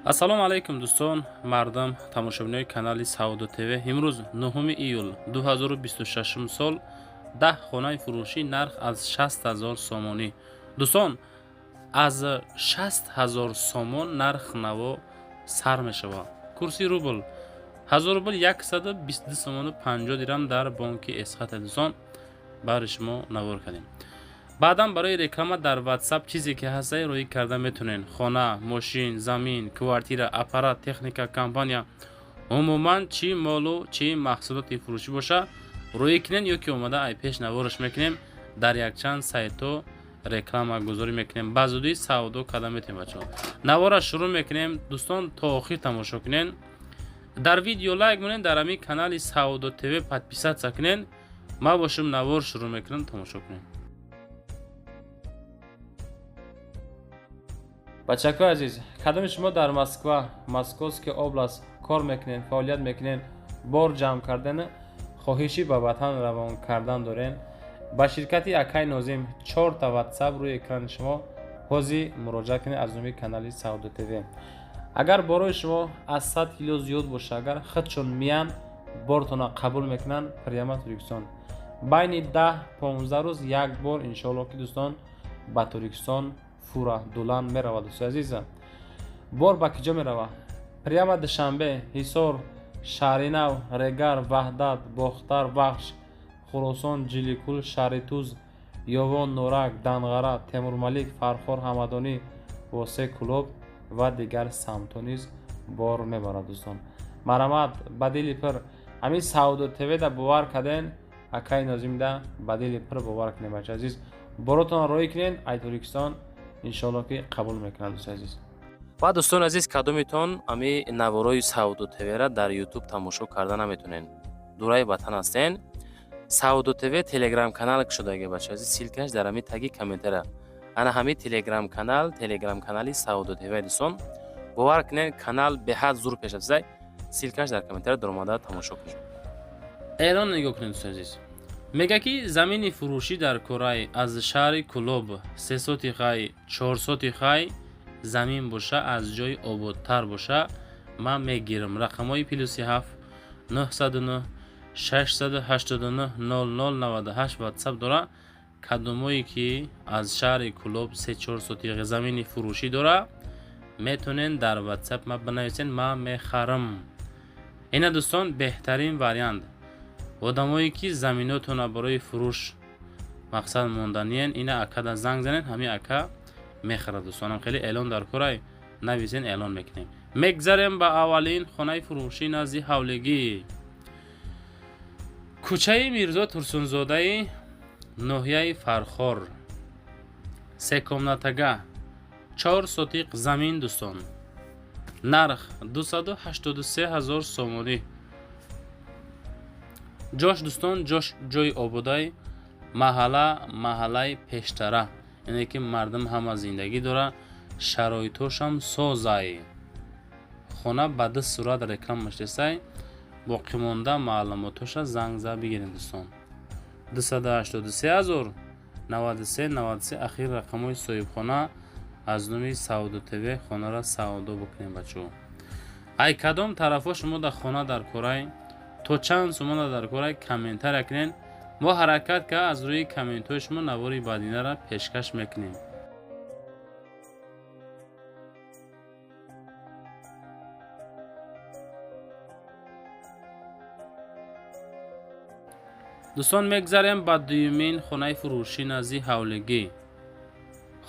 Ассалому алайкум, дӯстон, мардам, тамошобинои канали Савдо ТВ. Имрӯз 9 июл 2026 сол, 10 хонаи фурӯшӣ, нарх аз 60 ҳазор сомонӣ. Дӯстон, аз 60 ҳазор сомон нарх наво сар мешавад. Курси рубл: 1000 рубл 122 сомону 50 дирам дар бонки Эсхата. Дӯстон, баҳри шумо навор кардем. Баъдан барои реклама дар WhatsApp чизе ки ҳастаи роӣ карда метавонед: хона, мошин, замин, квартира, аппарат, техника, компания, умуман чӣ молу чӣ маҳсулоти фурӯшӣ боша, роӣ кунед ё ки омада ай пеш навораш мекунем, дар якчанд сайтҳо реклама гузорӣ мекунем, ба зудӣ савдо карда метавонем. Бачаҳо, навора шурӯъ мекунем. Дӯстон, то охир тамошо кунед, дар видео лайк монед, дар ҳамин канали Савдо ТВ подписаться кунед. Ма бошем, навор шурӯъ мекунам, тамошо кунед. Бачакои азиз, кадоми шумо дар Москва, Московский область кор мекунед, фаъолият мекунед, бор ҷамъ кардан, хоҳиши ба ватан равон кардан дорен, ба ширкати акай Нозим, чорта ватсап рӯи экрани шумо, ҳозир муроҷиат кунед. Аз номи канали Савдо ТВ, агар борои шумо аз 100 кило зиёд боша, агар худшон миян, бортона қабул мекунанд, прямо Тоҷикистон байни 10-15 рӯз як бор, иншоалло ки, дӯстон, ба Тоҷикистон фура дулан меравад. Дӯстои азиза, бор ба киҷо меравад? Прямо Душанбе, Ҳисор, Шаҳринав, Регар, Ваҳдат, Бохтар, Вахш, Хуросон, Ҷиликул, Шаҳритуз, Ёвон, Норак, Данғара, Темурмалик, Фархор, Ҳамадонӣ, Восе, Кӯлоб ва дигар самтҳо низ бор мебарад. Дӯстон, марҳамат, ба дили пир ҳамин Савдо ТВ-да бовар карден, акаи Нозимда ба дили пир бовар кунед. Бача азиз, боротонро роҳӣ кунед, ай Тоҷикистон иншоалло ки қабул мекунад. Дӯстои азиз. Ва дӯстони азиз, кадомитон ами наворои Савдо ТВ-ра дар Ютуб тамошо карда наметонен, дураи ватан ҳастен, Савдо ТВ телеграм канал кушодаги. Бача азиз, ссылка ш дар ҳами таги комментара. Ана ҳами телеграм канал, телеграм канали Савдо ТВ. Дӯстон, бовар кунед, канал беҳад зур пеш рафтаи. Ссылка ш дар комментара, даромада тамошо кунед. Эълон нигоҳ кунед, дӯстони азиз. Мега ки замини фурӯшӣ дар Кӯрай, аз шаҳри Кӯлоб, 3 сотихай, 4 сотихай замин боша, аз ҷои ободтар боша, ман мегирам. Рақамҳои +7 909 689 00 98 ватсап дора. Кадомое ки аз шаҳри Кӯлоб 3-4 сотиха замини фурӯшӣ дора, метавонед дар ватсап ма бинависед, ман мехарам. Ина, дӯстон, беҳтарин вариант. Одамое ки заминотона барои фурӯш мақсад монданиен, ина акада занг занед, ҳамин ака мехарад. Дӯстонам, хеле эълон дар корай, нависен, эълон мекунем. Мегзарем ба аввалин хонаи фурӯшӣ, назди ҳавлигӣ, кӯчаи Мирзо Турсунзодаи ноҳияи Фархор, се комнатага, 4 сотиқ замин. Дӯстон, нарх 283 ҳазор сомонӣ. Ҷош, дӯстон, ҷош ҷои ободай, маҳалла маҳаллаи пештара, яъне ки мардум ҳама зиндагӣ дора, шароитошам созай. Хона ба ду сурат реклама шудесай. Боқимонда маълумотоша занг зад бигирем. Дӯстон, 283 ҳазор 93 93 ахир рақамҳои соҳибхона. Аз номи Савдо ТВ хонара савдо бикунем. Бачаҳо, ай кадом тарафҳо шумо дар хона дар корай, то чанд сомона дар корай, комментария кунед. Мо ҳаракат кард, аз рӯи комментҳои шумо навори баъдинаро пешкаш мекунем. Дӯстон, мегзарем ба дуюмин хонаи фурӯшӣ, назди ҳавлигӣ.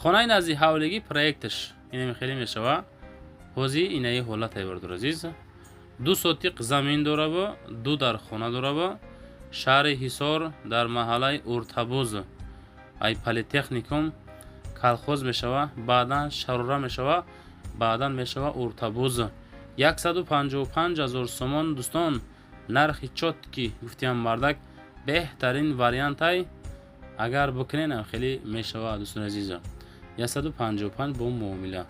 Хонаи назди ҳавлигӣ проекташ инами хеле мешава. Ҳозир инаи ҳолате, бардор азиз, 2 сотиқ замин дораву ду дар хона дораву, шаҳри Ҳисор, дар маҳаллаи Уртабуз, ай политехникум Колхоз мешава, баъдан Шарора мешава, баъдан мешава Уртабуз. 155 ҳазор сомон, дӯстон, нархи чёткий гуфтиам мардак, беҳтарин вариантай. Агар бикуненам, хеле мешава. Дӯстони азизо, 155 бо муомила.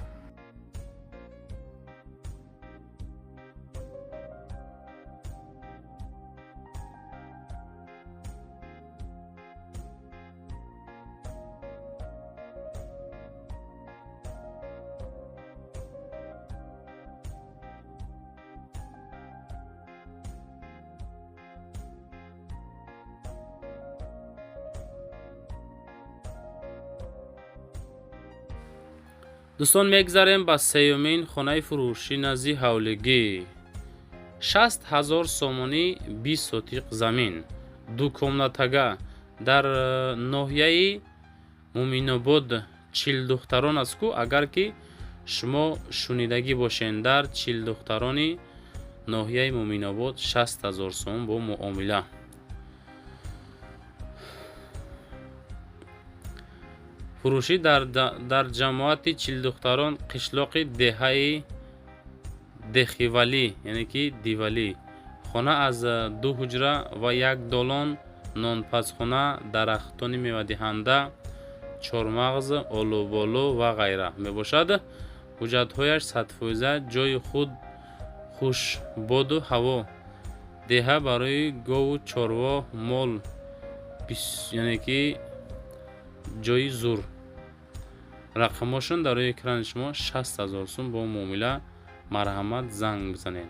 Дӯстон, мегзарем ба сеюмин хонаи фурӯшӣ назди ҳавлигӣ. 60 000 сомонӣ, 20 сотиқ замин, дукомнатага дар ноҳияи Муминобод, Чилдухтарон аст ку. Агар ки шумо шунидагӣ бошен, дар Чилдухтарони ноҳияи Муминобод, 60 000 сомон бо муомила. Фурӯшӣ дар ҷамоати Чилдухтарон, қишлоқи деҳаи Дехивалӣ, яъне ки Дивалӣ. Хона аз ду ҳуҷра ва як долон, нонпазхона, дарахтони мевадиҳанда, чормағз, олуболу ва ғайра мебошад. Ҳуҷҷатҳояш 100%. Ҷои худ хушбоду ҳаво. Деҳа барои гову чорво, мол, яъне ки ҷои зур. Рақамҳошон дар рӯи экрани шумо. 60 000 сум бо муомила, марҳамат, занг бизанед.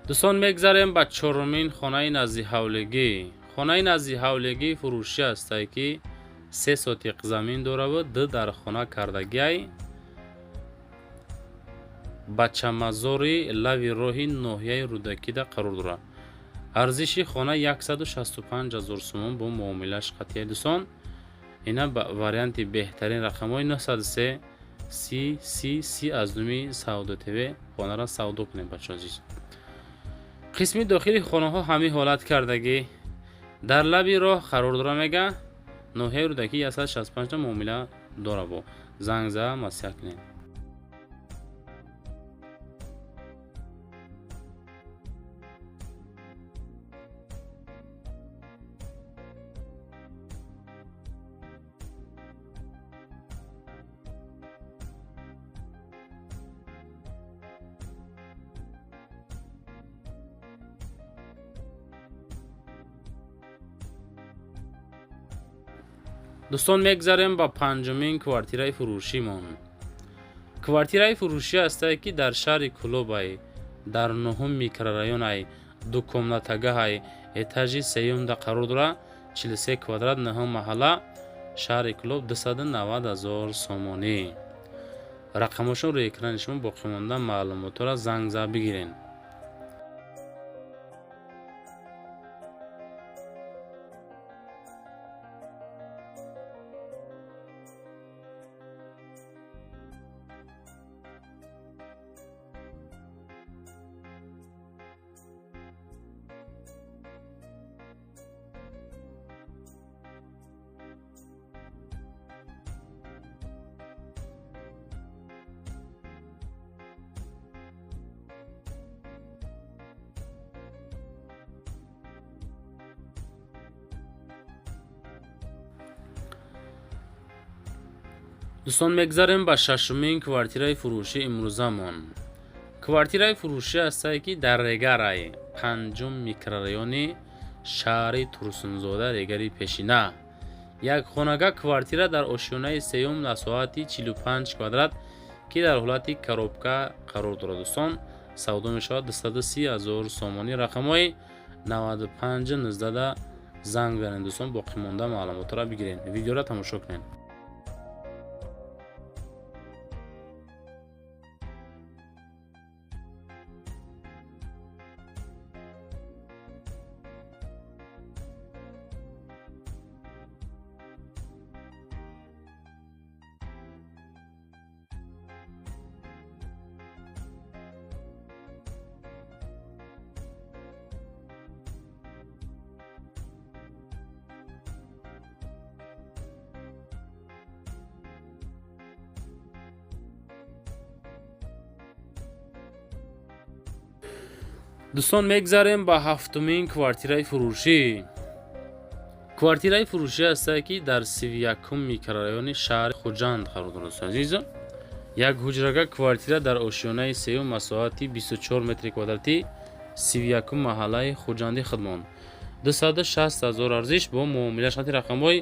Дӯстон, мегзарем ба чорумин хонаи назди ҳавлигӣ. Хонаи назди ҳавлигӣ фурӯшӣ ҳастае, ки 3 сотиқ замин дораву ду дар хона кардагиай, Бачамазори, лави роҳи ноҳияи Рӯдакида қарор дорад. Арзиши хона 165 000 сомон бо муомилаш қатъия. Дӯстон, ина ба варианти беҳтарин. Рақамҳои 903 30 30 30. Аз номи Савдо ТВ хонара савдо кунем, бачаҳо азиз. Қисми дохили хонаҳо ҳамин ҳолат кардагӣ, дар лаби роҳ қарор дора, мега, ноҳияи Рӯдакӣ, 165 муомила дора, бо занг зада маслиҳат кунед. Дӯстон, мегзарем ба панҷумин квартираи фурӯшимон. Квартираи фурӯшӣ ҳастае, ки дар шаҳри Кӯлобай, дар нуҳум микрорайонай, дукомнатагаҳай, этажи сеюмда қарор дорад, 43 квадрат, нуҳум маҳалла, шаҳри Кӯлоб, 290 000 сомонӣ. Рақамҳошон рӯи экрани шумо. Боқимонда маълумотҳоро занг зада бигирен. Дӯстон, мегзарем ба шашумин квартираи фурӯши имрӯзамон. Квартираи фурӯшӣ ҳастае, ки дар Регарай, панҷум микрорайони шаҳри Турсунзода, Регари пешина. Як хонага квартира дар ошёнаи сеюм, масоҳати 45 квадрат, ки дар ҳолати коробка қарор дорад. Дӯстон, савдо мешавад 230 000 сомонӣ. Рақамҳои 95 19 занг занед, дӯстон, боқимонда маълумотро бигиред, видеоро тамошо кунед. Дӯстон, мегзарем ба ҳафтумин квартираи фурӯшӣ. Квартираи фурӯшӣ ҳастае, ки дар 31-ум микрорайони шаҳри Хуҷанд қарор дорад. Дӯстони азиз, як ҳуҷрага квартира дар ошёнаи сеюм, масоҳати 24 метри квадратӣ, 31-ум маҳаллаи Хуҷанди худмон, 260 000 арзиш бо муомила. Шати рақамҳои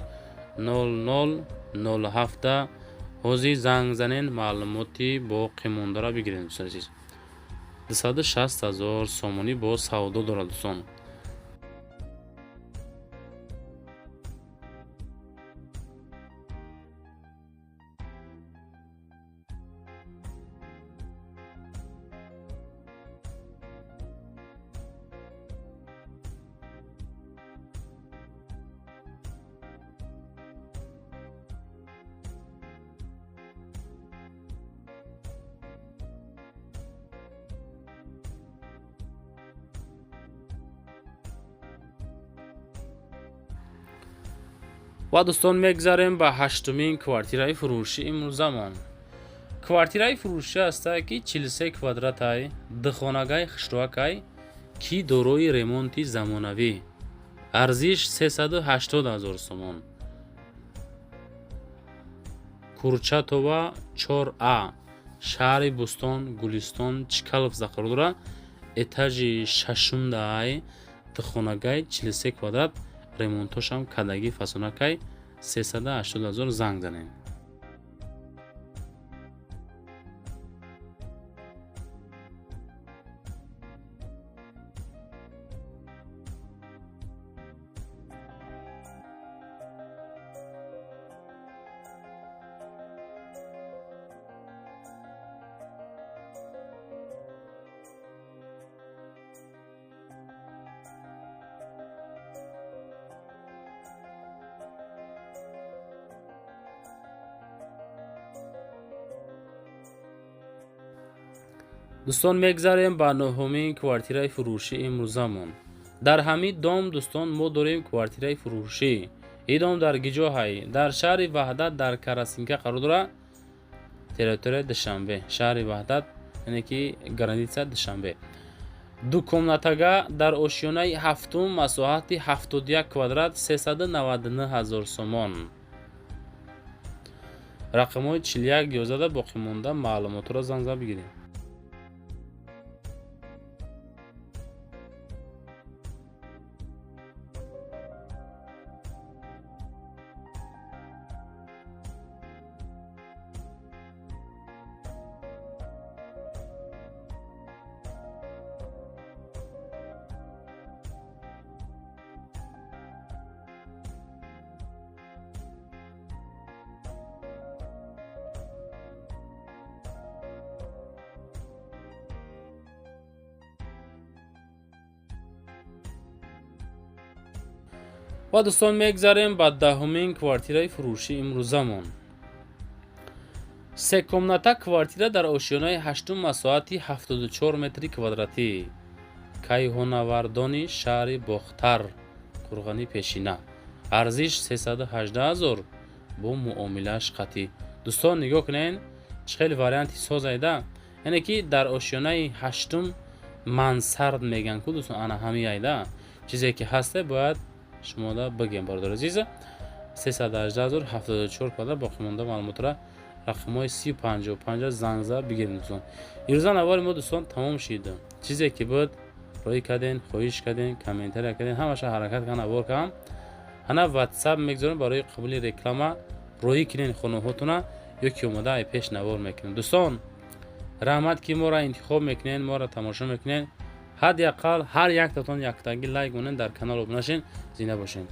0007 ҳозир занг занен, маълумоти боқимондаро бигиред. Дӯстони азиз, 260 000 сомонӣ бо савдо дорад, дӯстон. Ва дӯстон, мегзарем ба ҳаштумин квартираи фурӯши имрӯзамон. Квартираи фурӯшӣ ҳаста, ки 43 квадратай, духонагаи хушрӯакай, ки дорои ремонти замонавӣ. Арзиш 380 ҳазор сомон. Курчатова 4А, шаҳри Бӯстон, Гулистон, Чкалов қарор дорад. Этажи шашумдаай, духонагай 43 квадрат, ремонтошам кадагӣ, фасонакай. 380 ҳазор, занг занед. Дӯстон, мегзарем ба нӯҳумин квартираи фурӯши имрӯзамон. Дар ҳамин дом, дӯстон, мо дорем квартираи фурӯшӣ. Ин дом дар гиҷоҳай? Дар шаҳри Ваҳдат, дар Карасинка қарор дорад, территорияи Душанбе, шаҳри Ваҳдат, яъне ки граница Душанбе. Дукомнатага дар ошёнаи ҳафтум, масоҳати 71 квадрат, 399 ҳазор сомон. Рақамҳои 41 11 боқӣ монда маълумотро занг зада бигирем. Ва дӯстон, мегзарем ба даҳумин квартираи фурӯши имрӯзамон. Секомната квартира дар ошёнаи ҳаштум, масоҳати 74 метри квадратӣ, Кайҳонавардони шаҳри Бохтар, Қурғани пешина. Арзиш 318 ҳазор, бо муомилааш қатъӣ. Дӯстон, нигоҳ кунед, чӣ хеле варианти созайда, яъне ки дар ошёнаи ҳаштум мансард мегӯянд ку, дӯстон, ана ҳамин айда. Чизе ки ҳасте, бояд шумода бигем, бародари азиза. 318 ҳазор, 74 квадрат. Боқимонда маълумотро рақамҳои 30 55 занг зада бигирем. Дӯстон, имрӯза навори мо, дӯстон, тамом шид. Чизе ки буд, роӣ карден, хоҳиш карден, комментария карден, ҳамаша ҳаракат кардам, навор кардам. Ҳана Ватсап мегузорем барои қабули реклама. Роҳӣ кунен хонаҳотона ё ки омода ай пеш навор мекунем. Дӯстон, раҳмат, ки моро интихоб мекунен, моро тамошо мекунен. Ҳадди ақал ҳар яктатон яктаги лайк монен, дар канал обуна шен. Зинда бошен.